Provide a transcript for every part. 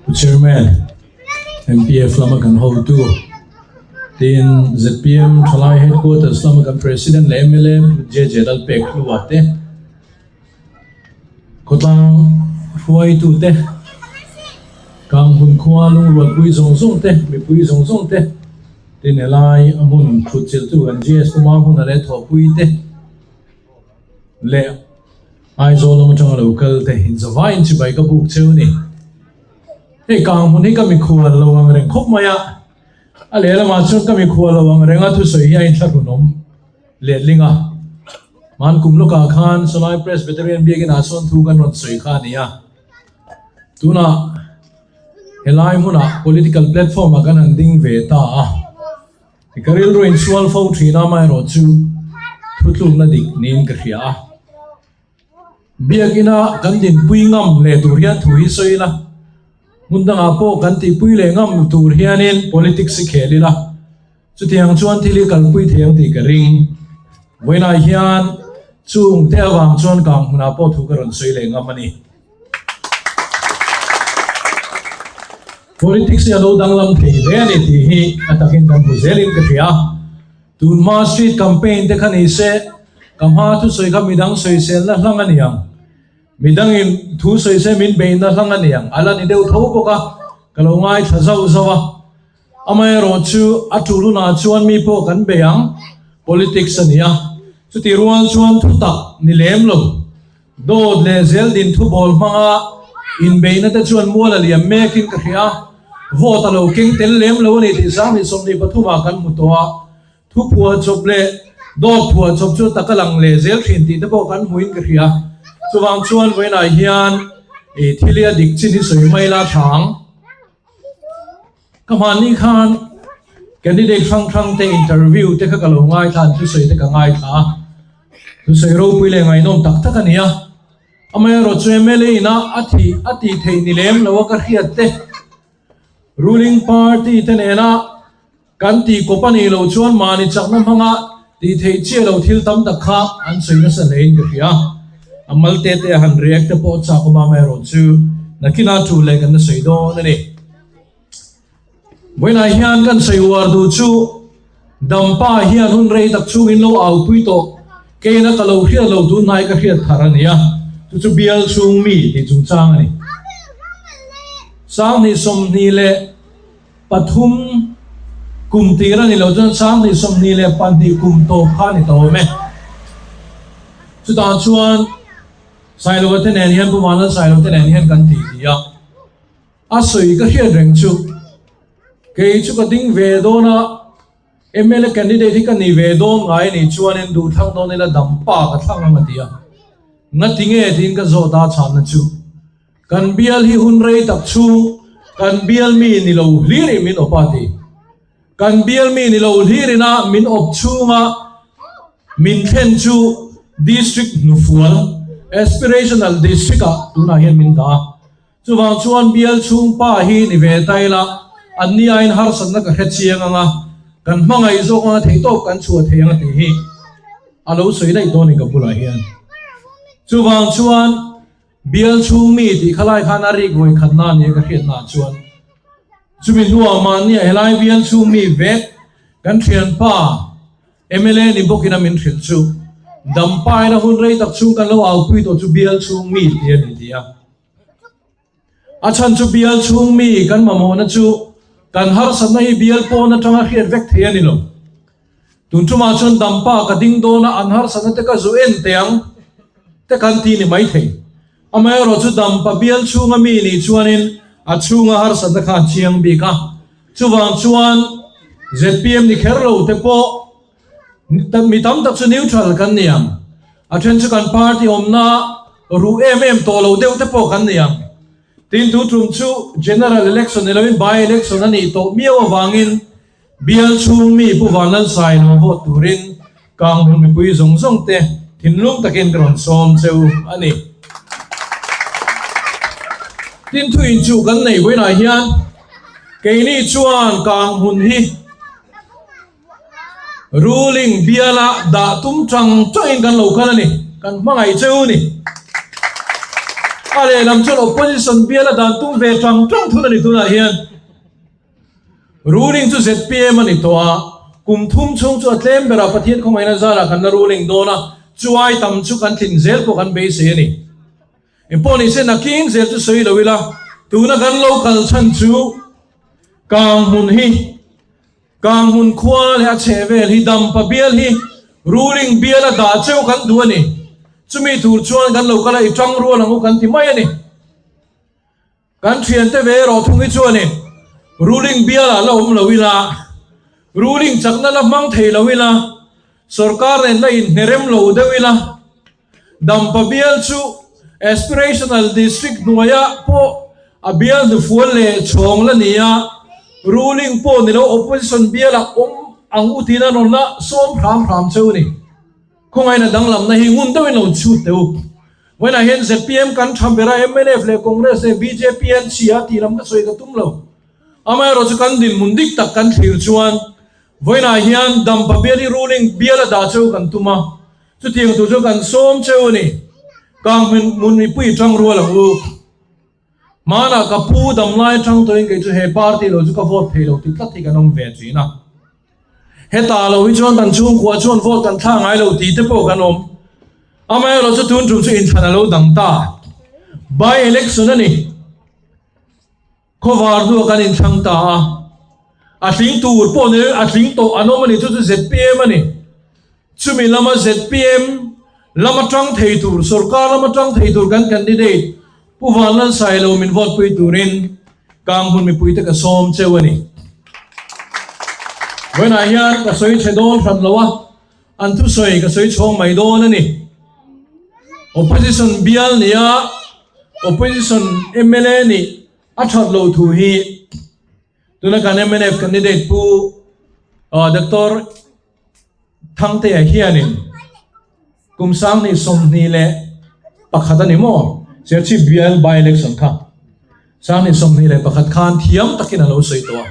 Pu Chairman, MPF lama kan hotu, tin zpm thalai headquarters lama kan President leh mla Pu JJ Lalpek Hlua te, Khawtlang hruaitu te, Kanghmun khua lungrualpui zawng zawng te, mipui zawng zawng te, tin helai a hmun thutchilhtu kan GS Puma hmuna leh thawhpui te leh Aizawl lam atanga lo kal te inzavaiin chibai ka buk cheu a ni. Hei Kanghmun hi ka mikhual lo ang reng khawp mai a, a lehlamah chuan ka mikhual lo ang renga thusawi hi a inthlahrunawm. Letling a, hman kum lawkah khan Sawlai Presbyterian biakinah sawn thu kan rawn sawi kha a ni a. Tunah helai hmunah political platform ah kan han ding ve ta a. Ka rilru insual fo thin a, amaherawhchu thutlukna dik niin ka hria a. Biakina kan dinpui ngam leh tur hian thu hi sawi ila, hmun dangah pawh kan tihpui leh ngam tur hianin politics hi khel ila, chutiang chuan thil hi kalpui thei ang tih ka ring. Vawiinah hian chung te avang chuan kang hmunah pawh thu ka rawn sawi leh ngam a ni. Politics hi a lo danglam thei hle a ni tih hi a takin kan hmu zelin ka hria. Tunhma street campaign te kha ni se, ka hma thusawi kha midang sawiselna hlang a ni ang. Midangin thu sawi se min beihna hlang a ni ang. A la ni deuh tho bawk a, ka lo ngaithla zauh zauh a. Amaherawhchu a tul hunah chuan mi pawh kan bei ang, politics a ni a. Chuti rual chuan thutak ni lem lo. Dawt leh zel din thubawl hmanga inbeihna te chuan mual a liam mekin ka hria a, vote a lo keng tel lem lo a ni tih 2023 ah kan hmu tawh a, thu phuahchawp leh dawt phuahchawp chu taka lang leh zel thin tih te pawh kan hmuin ka hria. Chuvang chuan vawiinah hian thil hi a dik chin hi sawi mai la tha ang. Ka hmanni khan candidate hrang hrang te interview te kha ka lo ngaithla an thusawi te ka ngaithla a, thusawi ropui leh ngaihnawm tak tak a ni a, amaherawhchu mla in a a thih a tih theih ni lem lo a ka hriat te ruling party te nena kan tih kawp a nih loh chuan mahni chakna hmanga tih theih chiah lo thil tam tak kha an sawi nasa hle in ka hria. A mal te te a han react te pawh chak awm a, amaherawhchu nakina thu leh kan la sawi dawn a ni. Vawiinah hian kan sawi uar duh chu Dampa hian hun rei tak chungin lo aupui tawh keina ka lo hriat lo tunhnai ka hriat thar a ni a, chu chu bial chhung mi tih chungchang a ni. 2023 kum tir a ni lo chuan 2022 kum tawp kha a ni tawh awm e. Chutah chuan Sailova te nen hian Pu Vanlal Sailova te nen hian kan tih ti a. A sawi ka hriat reng chu, kei chu ka ding ve dawn a, mla candidate hi ka ni ve dawn ngai a nih chuanin duh thlang dawn ila dampa ka thlang ang a ti a. Ngati nge tiin ka zawt a chhanna chu, kan bial hi hun rei tak chhung kan bial mi ni lo hlirin min awp a ti. Kan bial mi ni lo hlirina min awp chhunga min thlen chu district hnufual, aspirational district ah tunah hian min dah a. Chuvang chuan bial chhung pa hi ni ve ta ila, an ni aiin harsatna ka hre chiang ang a, kan hmangaih zawk anga theihtawp kan chhuah thei ang a tih hi a lo sawi daih dawn in ka bulah hian. Chuvang chuan bial chhung mi tih khalai khan a rik vawi khat na nia ka hriatna ah chuan chumi hnuah mahnia helai bial chhung mi vek kan thianpa Mla ni bawkin a min hrilh chu Dampain a hun rei tak chhung kan lo aupui tawh chu bial chhung mi tih a ni ti a. A chhan chu bial chhung mi kan mamawhna chu kan harsatna hi bial pawn atanga hriat vek thei a ni lo. Tun tumah chuan Dampa ka ding dawn a, an harsatna te ka zu en teh ang te kan ti ni mai thei. Amaherawhchu Dampa bial chhunga mi nih chuanin a chhunga harsatna kha a chiang bik a. Chuvang chuan zpm ni kher lo te pawh mi tam tak chu neutral kan ni ang. A then chu kan party awmna ruh em em tawh lo deuh te pawh kan ni ang. Tin tu tum chu general election ni loin by election a nih tawh miau avangin bial chhung mi Pu Vanlalsai lo vote turin Kanghmun mipui zawng zawng te thinlung takin ka rawn sawm cheu a ni. Tin thu inchuh kan neih vawiinah hian keini chuan Kanghmun hi Ruling biala dah tum tang tangin kan lo kal a ni, kan hmangaih cheu a ni. A lehlam chuan opposition bial a dan tum ve tang tang thun a ni tunah hian. Ruling chu zpm a ni tawh a, kum thum chhung chu a tlem berah Pathian khawngaihna zarah kan la ruling dawn a, chuai tam chu kan tlin zel pawh kan beisei a ni. Engpawh ni se nakin zel chu sawi lo ila, tuna kan lo kal chhan chu kang hmun hi, kang hmun khua leh a chheh vel hi dampa bial hi ruling bial a dah cheu kan duh a ni. Chumi tur chuan kan lo kal a, i tang rual ang u kan ti mai a ni. Kan thiante ve erawh thung hi chuanin ruling bialah la awm lo ila, ruling chakna la hmang thei lo ila, sorkar nen la inhnerem lo deuh ila, Dampa bial chu aspirational district hnuaiah pawh a bial hnufual leh chhawng la ni a, ruling pawh ni lo opposition bialah awm ang u tiin a rawn la sawm hram hram cheu a ni. Khawngaihna danglamna hi ngun deuhin lo chhut teh u. Vawiinah hian zpm kan tha ber a, mnf leh Congress leh bjp an chhia tih lam ka sawi ka tum lo. Amaherawhchu kan dinhmun dik tak kan thlir chuan vawiinah hian Dampa bial hi ruling bial a dah cheu kan tum a, chutiang tur chu kan sawm cheu a ni. Kang hmun mipui tang rual ang u. Hmanah ka pu damlai atang tawhin kei chu he party lo chu ka vote thei lo ti tlat hi kan awm ve thin a. Hetah lo hi chuan kan chhungkua chuan vote kan thla ngai lo tih te pawh kan awm. Amaherawh chu tun tum chu inthlan a lo dang ta. By election a ni. Khawvar hnuah kan inthlang ta a. A tling tur pawh ni a tling tawh an awm a ni chu chu zpm a ni. Chumi lama zpm lama tang thei tur, sorkar lama tang thei tur kan candidate Pu Vanlalsailo min vote pui turin Kanghmun mipuite ka sawm cheu a ni. Vawiinah hian ka sawi chhe dawn hran lo a, an thusawi ka sawi chhawng mai dawn a ni. Opposition bial nia opposition mla nih a that loh thu hi tuna kan mnf candidate Pu Doctor Thangtea hianin kum 2021 a ni maw? Serchhip bial by election kha 2021 khan thiam takin a lo sawi tawh a.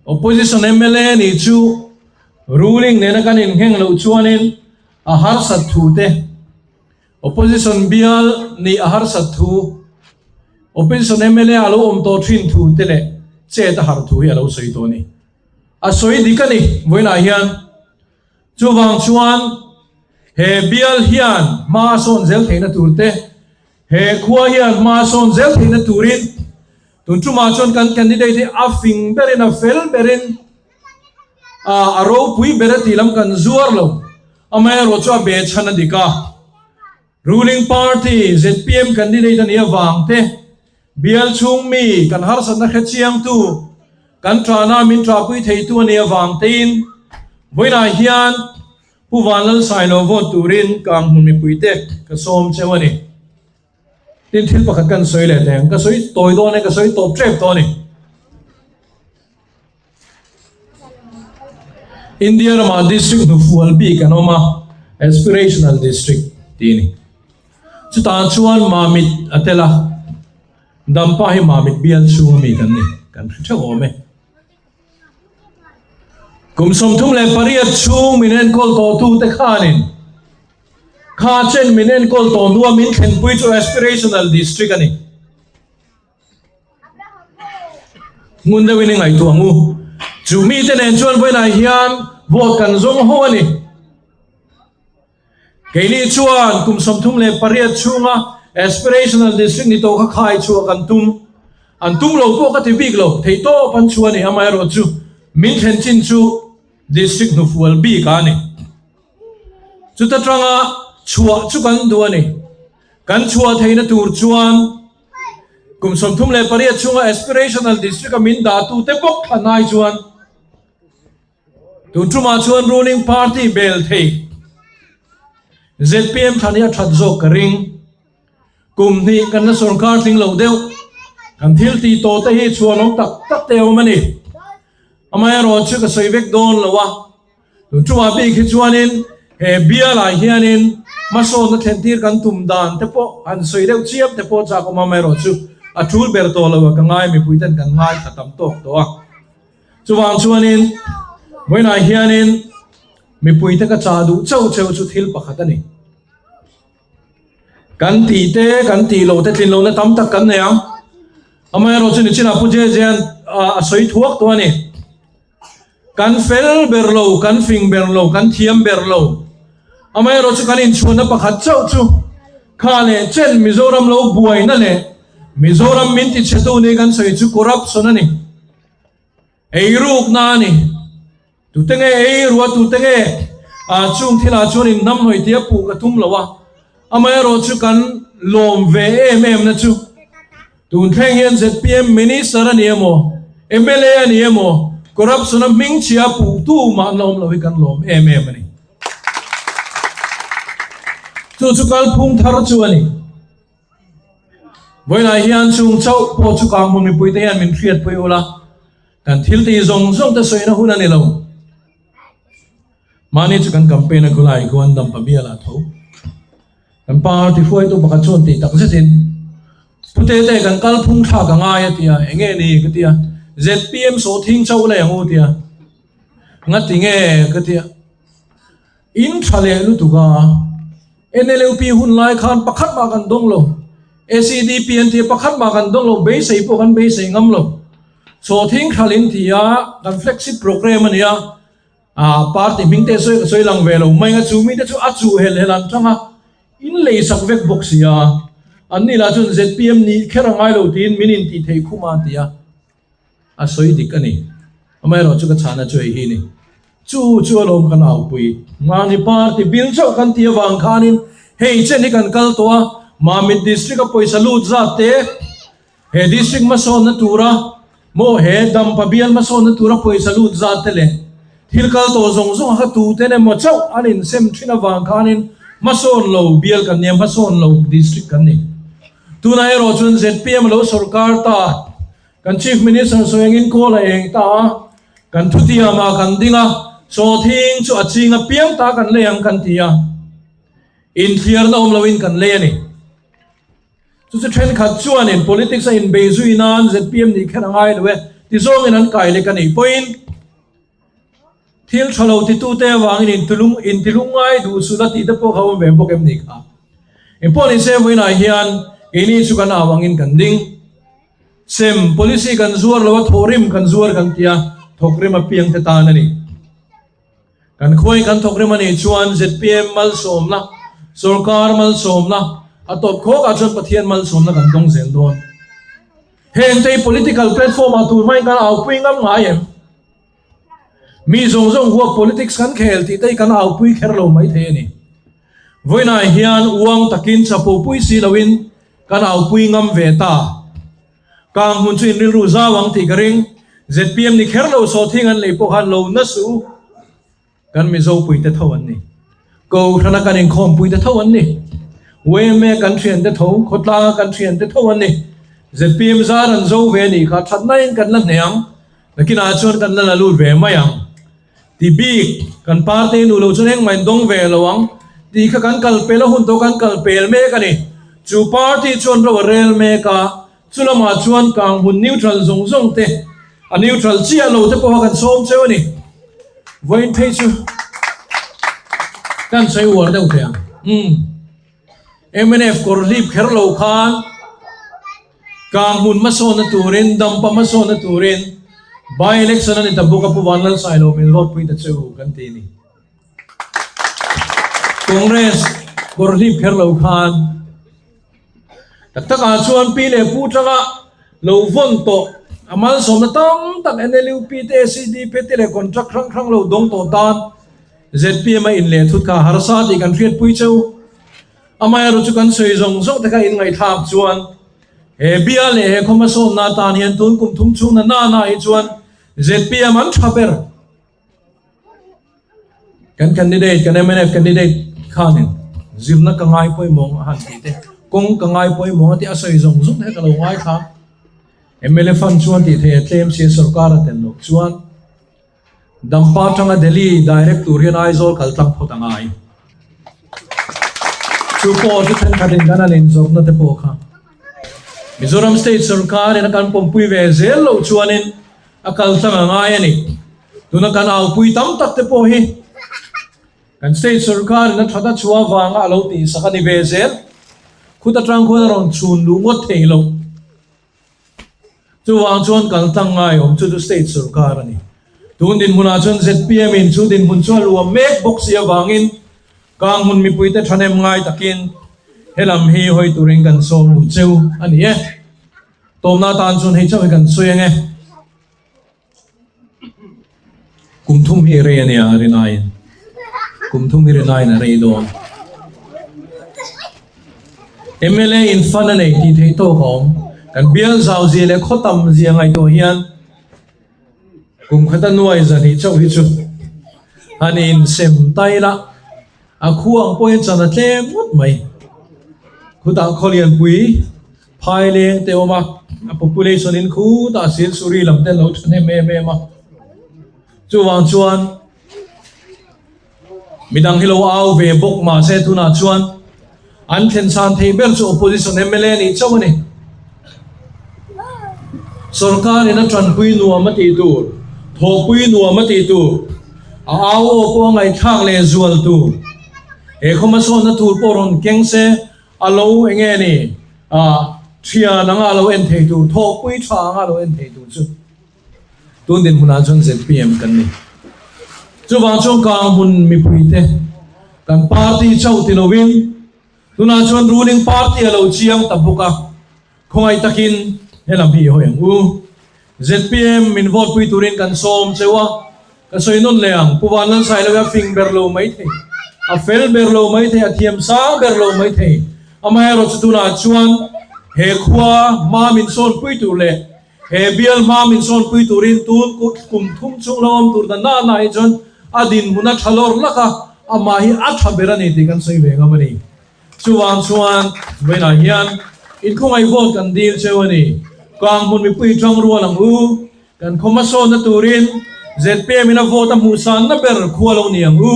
Opposition mla nih chu ruling nena kan inngheng loh chuanin a harsat thu te, opposition bial nih a harsat thu, opposition mla a lo awm tawh thin thu te leh chet a har thu hi a lo sawi tawh a ni. A sawi dik a ni vawiinah hian. Chuvang chuan he bial hian hma a sawn zel theihna tur te, he khua hian hma a sawn zel theihna turin tun tumah chuan kan candidate hi a fing berin a fel berin a ropui ber a tih lam kan zuar lo. Amaherawh chu a be chhan a dik a. Ruling party zpm candidate a nih avang te, bial chhung mi kan harsatna hre chiangtu, kan ṭahna min ṭahpui theitu a nih avang tein vawiinah hian Pu Vanlalsailo vote turin Kanghmun mipuite ka sawm cheu a ni. Tin, thil pakhat kan sawi leh teh ang, ka sawi tawi dawn e, ka sawi tawp ṭep tawh a ni. India ramah district hnufual bik an awm a, aspirational district tih a ni. Chutah chuan Mamit a tel a, Dampa hi Mamit bial chhunga mi kan ni, kan hre theuh awm e. Kum 38 chhung min enkawl tawhtute khanin kha chen min enkawl tawh hnua min thlenpui chu aspirational district a ni. Ngun deuhin i ngaihtuah ang u. Chu mite nen chuan vawiinah hian vote kan zawng ho a ni. Keini chuan kum 38 chhunga aspirational district ni tawh kha khai chhuah kan tum. An tum lo pawh ka ti bik lo, theihtawp an chhuah a ni. Amaherawhchu min thlen chin chu district hnufual bik a ni. Chuta tanga chhuah chu kan duh a ni. Kan chhuah theihna tur chuan kum 38 chhunga aspirational district a min dahtute bawk thlan ai chuan tun tumah chuan ruling party bel thei zpm thlan hi a that zawk ka ring. Kum hnih kan la sorkar tling lo deuh. Kan thil tih tawh te hi chhuanawm tak tak te a awm a ni. Amaherawhchu chu ka sawi vek dawn lo a. Tun tumah bik hi chuanin he bialah hianin hmasawnna thlentir kan tum dan te pawh han sawi deuh chiam te pawh chak awm amaherawhchu a tul ber tawh lo a ka ngai mipuiten kan ngaithla tam tawk tawh a. Chuvang chuanin vawiinah hianin mipuite ka chah duh chauh cheu chu thil pakhat a ni. Kan tih te, kan tih loh te tlin lohna tam tak kan nei ang. Amaherawhchu nichinah Pu JJ-a'n a sawi thuak tawh a ni. Kan fel ber lo, kan fing ber lo, kan thiam ber lo. Amaherawhchu kan inchhuanna pakhat chauh chu kha leh chen Mizoram lo buaina leh Mizoram min tichhetu ni kan sawi chu corruption a ni. Eirukna a ni. Tute nge eirua, tute nge chung thilah chuan inhnamhnawih tia puh ka tum lo a. Amaherawhchu kan lawm ve em em na chu tun thleng hian zpm Minister a ni emaw, mla a ni emaw corruption a hming chhia puh tu mah an la awm lo hi kan lawm em em a ni. Chu chu kalphung thar chu a ni. Vawiinah hian chung chauh pawh chu Kanghmun mipuite hian min hriatpui ula, kan thil tih zawng zawng te sawina hun a ni lo. Mahni chu kan campaign a khulai khuan dampa bialah tho. Kan party hruaitu pakhat chuan tih tak zetin, Pu Tete kan kalphung thlak a ngai a ti a, enge ni ka ti a, zpm sawhthing chauh leh ang u ti a, ngati nge ka ti a. In tha leh lutuk a, NLUP hun lai khan pakhat mah kan dawng lo, SEDP an ti a pakhat mah kan dawng lo, beisei pawh kan beisei ngam lo. Sawhthing thal in ti a, kan flagship program a ni a, ah party hming te sawi ka sawi lang ve lo mai ang a, chu mite chu a chuh hel hel an thang a, in lei sak vek bawk si a, an ni lah chuan zpm nih kher a ngai lo tiin min intih theih khum a ti a. A sawi dik a ni. Amaherawhchu ka chhana chu hei hi ni. Chu chu alawm kan aupui. Mahni party bil chauh kan tih avang khanin hei chen hi kan kal tawh a, Mamit district a pawisa lut zat te, he district hmasawnna tura maw he Dampa bial hmasawnna tura pawisa lut zat te leh thil kal tawh zawng zawng a kha tuten emaw chauh an insem thin avang khanin hmasawn lo bial kan nia, hmasawn lo district kan ni. Tunah erawh chuan zpm a lo sorkar ta. Kan Chief Minister sawi angin kawl a eng ta a, kan thutiam ah kan ding a, sawthing chu a ching apiang ta kan lei ang kan ti a, inthliarna awm loin kan lei a ni. Chu chu thenkhat chuanin politics a inbei zui nan zpm nih kher a ngai lo e ti zawngin an kai lek a nih pawhin thil tha lo titute avangin intilung intilung ngai duh suh la tih te pawh kha awm ve bawk em ni kha. Engpawh ni se vawiinah hian keini chu kan au angin kan ding. Sem policy kan zuar lo a, thawhrim kan zuar kan ti a, thawkrim apiang te tan a ni. Kan khuain kan thawkrim a nih chuan zpm malsawmna, sorkar malsawmna, a tawp khawkah chuan Pathian malsawmna kan dawng zel dawn. Heng te hi political platform ah tur hmain kan aupui ngam ngai em? Mi zawng zawng huap politics kan khel tih te hi kan aupui kher lo mai thei a ni. Vawiinah hian uang takin chapopui si loin Kan aupui ngam ve ta. Kang hmun chu in rilru zau ang tih ka ring. Zpm ni kher lo sawhthing an lei pawh khan lo na suh u. Kan Mizo pui te tho an ni. Kohhrana kan inkhawmpui te tho an ni. Yma kan thian te tho, khawtlanga kan thian te tho an ni. Zpm zar an zo ve nih kha thatna in kan la hneh ang. Nakinah chuan kan la la lut ve mai ang. Ti bik, kan party nu lo chuan engmah in dawng ve lo ang tih kha kan kal pel a hun tawh kan kal pel mek a ni. Chu party chuan ro a rel mek a, chu lamah chuan kang hun neutral zawng zawng te, a neutral chiah lo te pawha kan sawm cheu a ni. Vawiin phei chu kan sawi uar deuh thei ang. Umm. Mnf kawr hlip kher lo khan. Kang hmun hmasawnna turin, dampa hmasawnna turin by-election a ni ta bawk a, Pu Vanlalsailo min vote pui ta che u kan ti ni. Congress kawr hlip kher lo khan tak takah chuan pi leh pu tanga lo vawn tawh a malsawmna tam tak NLUP te, SEDP te leh contract hrang hrang lo dawng tawh tan zpm a inleh thut kha harsa tih kan hriatpui che u. Amaherawhchu kan sawi zawng zawng te kha in ngaihthlak chuan he bia leh he khaw hmasawnna atan hian tun kum thum chhungna nana hi chuan zpm an tha ber. Kan candidate, kan mnf candidate khanin zirna ka ngai pawimawh a han tih te, kawng ka ngai pawimawh a tih a sawi zawng zawng te kha ka lo ngaithla. Mla fund chuan tih theih a tlem si a sorkar a tel loh chuan. Dampa atanga Delhi direct tur hian Aizawl kal tlang phawt a ngai. Chu pawh chu thenkhatin kan han inzawrhna te pawh kha Mizoram State sawrkarin a kan pawmpui ve zel loh chuanin a kal tlang a ngai a ni. Tuna kan aupui tam tak te pawh hi kan State sawrkarin a that a chhuah avanga a lo tihsak a ni ve zel. Khut atang khuan a rawn chhun luh ngawt thei lo. Chuvang chuan kal tlang ngai awm chu chu state sorkar a ni. Tun dinhmunah chuan zpm in chu dinhmun chu a luam mek bawk si avangin Kanghmun mipuite thahnem ngai takin helam hi hawi turin kan sawm luh cheu a ni e. Tawmna atan chuan hei chauh hi kan sawi ang e. Kum thum hi rei a nia rinaiin kum thum hi rinaiin a rei dawn. Mla in fund a nei tih theih tawk a awm. Kan bial zau zia leh khaw tam zia ngaihtuah hian kum khata nuai zahnih chauh hi chu han insem ta ila a khu ang pawhin chan a tlem ngawt mai. Khutah Khawlianpui Phai leng te awm a, a population in khutah Silsuri lam te an lo thahnem em em a. Chuvang chuan midang hi lo au ve bawk mahse tunah chuan an thlen chhan thei ber chu opposition mla nih chauh a ni. Sorkar in a tanpui nuam a tih tur, thawhpui nuam a tih tur, a au aw pawh a ngaihthlak leh zual tur, he khawmasawnna tur pawh rawn keng se, A lo eng nge ni? Ah, thian anga a lo en thei tur, thawhpui tha anga a lo en thei tur chu tun dinhmunah chuan zpm kan ni. Chuvang chuan Kanghmun mipuite kan party chauh ti lovin tunah chuan ruling party a lo chiang ta bawk a, khawngaih takin helam hi i hawi ang u. Zpm min vote pui turin kan sawm cheu a, ka sawi nawn leh ang, Pu Vanlalsailo hi a fing ber lo mai thei, a fel ber lo mai thei, a thiam sang ber lo mai thei. Amaherawh chu tunah chuan he khua hma min sawn pui tur leh he bial hma min sawn pui turin tun kum thum chhung lo awm tur ta na na hi chuan a dinhmun a tha lawr lak a, amah hi a tha ber a ni tih kan sawi ve ngam a ni. Chuvang chuan vawiinah hian inkhawngaih vote kan dil cheu a ni. Kanghmun mipui tang rual ang u. Kan khaw hmasawnna turin zpm in a vote a hmuhsanna ber khua lo ni ang u.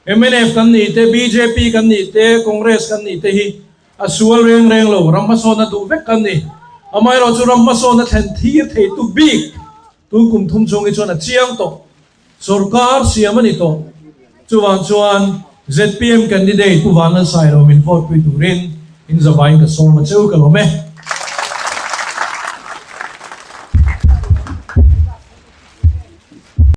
Mnf kan nih te, bjp kan nih te, Congress kan nih te hi a sual reng reng lo, ram hmasawnna duh vek kan ni. Amaherawhchu chu ram hmasawnna thlen thir theitu bik tun kum thum chhung hi chuan a chiang tawh. Sorkar siam a ni tawh. Chuvang chuan zpm candidate Pu Vanlalsailo min vote pui turin in zavaiin ka sawm a cheu ka lawm e.